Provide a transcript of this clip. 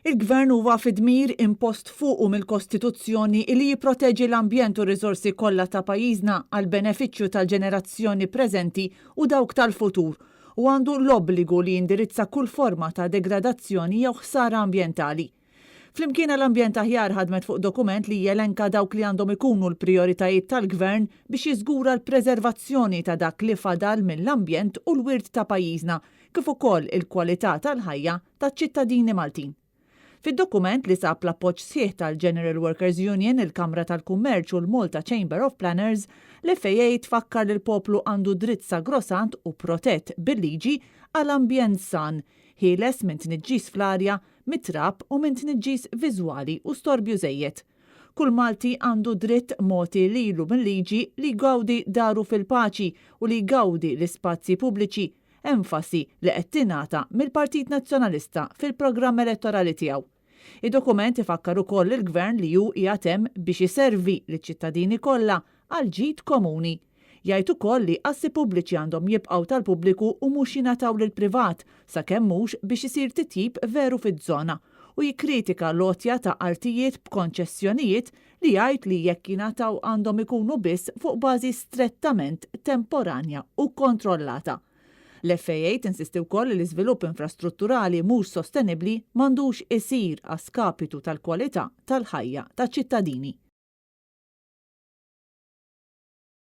Il-Gvern huwa fi dmir impost fuqu mill-Kostituzzjoni li jipproteġi l-ambjent u r-riżorsi kollha ta' pajjiżna għall-benefiċċju tal-ġenerazzjoni preżenti u dawk tal-futur u għandu l-obbligu li jindirizza kull forma ta' degradazzjoni jew ħsara ambjentali. Flimkien għal Ambjent Aħjar ħadmet fuq dokument li jelenka dawk li għandhom ikunu l-prijoritajiet tal-Gvern biex jiżgura l-preservazzjoni ta' dak li fadal mill-ambjent u l-wirt ta' pajjiżna kif ukoll il-kwalità tal-ħajja taċ-ċittadini Maltin. Fid-dokument li sab l-appoġġ sħiħ tal-General Workers Union, il-Kamra tal-Kummerċ u l-Malta Chamber of Planners, l-FAA tfakkar li l-poplu għandu dritt sagrosant u protett bil-liġi għal ambjent san, ħieles minn tniġġis fl-arja, mit-trab u minn tniġġis viżwali u storbju żejjed. Kull Malti għandu dritt mogħti lilu mil-liġi li jgawdi daru fil-paċi u li jgawdi l-ispazji pubbliċi, enfasi li qed tingħata mill-Partit Nazzjonalista fil-programm elettorali tiegħu. Id-dokument ifakkar ukoll lill-Gvern li hu qiegħed hemm biex iservi liċ-ċittadini kollha għall-ġid komuni. Jgħid ukoll li assi pubbliċi għandhom jibqgħu tal-pubbliku u mhux jingħataw lill-privat sakemm mhux biex isir titjib veru fiż-żona u jikkritika l-għotja ta' artijiet b'konċessjonijiet li jgħid li jekk jingħataw għandhom ikunu biss fuq bażi strettament temporanja u kontrollata. L-FAA tinsisti wkoll li l-iżvilupp infrastrutturali mhux sostenibbli m'għandux isir a skapitu tal-kwalità tal-ħajja taċ-ċittadini.